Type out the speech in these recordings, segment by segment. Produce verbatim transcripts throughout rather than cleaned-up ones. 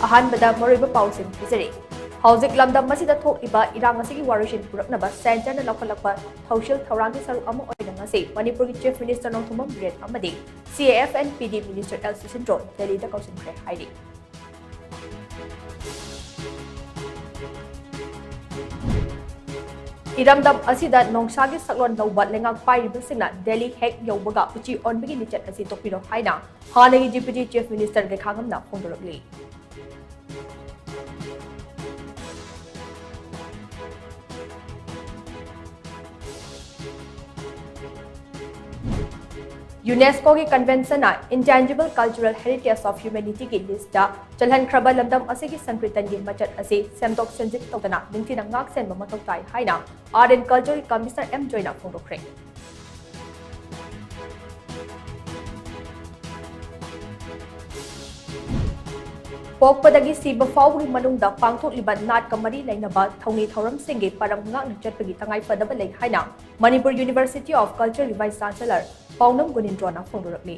ꯑꯍꯥꯟꯕꯗ ꯃꯔꯨꯑꯣꯏꯕ ꯄꯥꯎꯁꯤꯡ ꯄꯤꯖꯔꯤ꯫ ꯍꯧꯖꯤꯛ ꯂꯝꯗꯝ ꯑꯁꯤꯗ ꯊꯣꯛꯂꯤꯕ ꯏꯔꯥꯡ ꯑꯁꯤꯒꯤ ꯋꯥꯔꯣꯏꯁꯤꯟ ꯄꯨꯔꯛꯅꯕ centreꯅ ꯂꯧꯈꯠꯂꯛꯄ ꯊꯧꯁꯤꯜ ꯊꯧꯔꯥꯡꯒꯤ ꯁꯔꯨꯛ ꯑꯃ ꯑꯣꯏꯅ ꯉꯁꯤ ꯃꯅꯤꯄꯨꯔꯒꯤ Chief Minister ꯅꯣꯡꯊꯣꯝꯕꯝ ꯕꯤꯔꯦꯟ ꯑꯃꯗꯤ C A F and P D Minister L ꯁꯤꯁꯤꯟꯗ꯭ꯔꯣ ꯗꯦꯜꯂꯤꯗ ꯀꯧꯁꯤꯟꯈ꯭ꯔꯦ ꯍꯥꯏꯔꯤ꯫ ꯏꯔꯝꯗꯝ ꯑꯁꯤꯗ ꯅꯣꯡꯁꯥꯒꯤ ꯁꯛꯂꯣꯟ ꯂꯧꯕ ꯂꯩꯉꯥꯛ ꯄꯥꯏꯔꯤꯕꯁꯤꯡꯅ ꯗꯦꯜꯂꯤ ꯍꯦꯛ ꯌꯧꯕꯒ ꯎꯆꯤ ꯑꯣꯟꯕꯒꯤ ꯂꯤꯆꯠ ꯑꯁꯤ ꯇꯣꯛꯄꯤꯔꯣ ꯍꯥꯏꯅ ꯍꯥꯟꯅꯒꯤ Deputy Chief Minister ꯒꯩꯈꯥꯉꯝꯅ ꯐꯣꯡꯗꯣꯔꯛꯂꯤ꯫ UNESCOꯒꯤ conventionꯅ Intangible Cultural Heritage of Humanityꯒꯤ listꯇ ꯆꯜꯍꯟꯈ꯭ꯔꯕ ꯂꯝꯗꯝ ꯑꯁꯤꯒꯤ ꯁꯪꯀ꯭ꯔꯤꯇꯟꯒꯤ ꯃꯆꯠ ꯑꯁꯤ ꯁꯦꯝꯗꯣꯛ ꯁꯦꯝꯖꯤꯟ ꯇꯧꯗꯅ ꯅꯤꯡꯊꯤꯅ ꯉꯥꯛ ꯁꯦꯟꯕ ꯃꯊꯧ ꯇꯥꯏ ꯍꯥꯏꯅ Art and Cultureꯒꯤ Commissioner M ꯖꯣꯏꯅ ꯐꯣꯡꯗꯣꯛꯈ꯭ꯔꯦ꯫ ꯄꯣꯛꯄꯗꯒꯤ ꯁꯤꯕ ꯐꯥꯎꯕꯒꯤ ꯃꯅꯨꯡꯗ ꯄꯥꯡꯊꯣꯛꯂꯤꯕ ꯅꯥꯠꯀ ꯃꯔꯤ ꯂꯩꯅꯕ ꯊꯧꯅꯤ ꯊꯧꯔꯝꯁꯤꯡꯒꯤ ꯄꯔꯝ ꯉꯥꯛꯅ ꯆꯠꯄꯒꯤ ꯇꯉꯥꯏꯐꯗꯕ ꯂꯩ ꯍꯥꯏꯅ ꯃꯅꯤꯄꯨꯔ University of Cultureꯒꯤ Vice Chancelorꯄꯥꯎꯅꯝ ꯒꯨꯅꯤꯟꯗ꯭ꯔꯣꯅ ꯐꯣꯡꯗꯣꯔꯛꯂꯤ꯫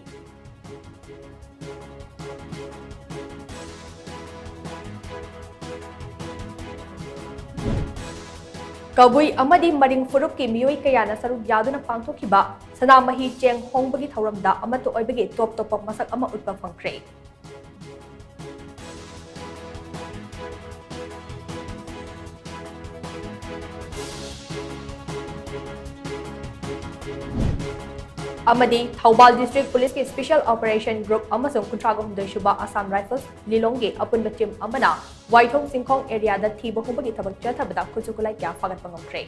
ꯀꯕꯨꯏ ꯑꯃꯗꯤ ꯃꯔꯤꯡ ꯐꯨꯔꯨꯞꯀꯤ ꯃꯤꯑꯣꯏ ꯀꯌꯥꯅ ꯁꯔꯨꯛ ꯌꯥꯗꯨꯅ ꯄꯥꯡꯊꯣꯛꯈꯤꯕ ꯁꯅꯥꯃꯍꯤ ꯆꯦꯡ ꯍꯣꯡꯕꯒꯤ ꯊꯧꯔꯝꯗ ꯑꯃꯠꯇ ꯑꯣꯏꯕꯒꯤ ꯇꯣꯞ ꯇꯣꯞꯄ ꯃꯁꯛ ꯑꯃ ꯎꯠꯄ ꯐꯪꯈ꯭ꯔꯦ꯫ ꯑꯃꯗꯤ Thoubal District Policeꯀꯤ Special Operation Group ꯑꯃꯁꯨꯡ ꯀꯨꯟꯊ꯭ꯔꯥꯒ ꯍꯨꯝꯗꯣꯏ ꯁꯨꯕ Assam Rifles ꯂꯤꯂꯣꯡꯒꯤ ꯑꯄꯨꯟꯕ team ꯑꯃꯅ ꯋꯥꯏꯊꯣꯡ ꯆꯤꯡꯈꯣꯡ areaꯗ ꯊꯤꯕ ꯍꯨꯝꯕꯒꯤ ꯊꯕꯛ ꯆꯠꯊꯕꯗ ꯈꯨꯠꯁꯨ ꯈꯨꯠꯂꯥꯏ ꯀꯌꯥ ꯐꯥꯒꯠꯄ ꯉꯝꯈ꯭ꯔꯦ꯫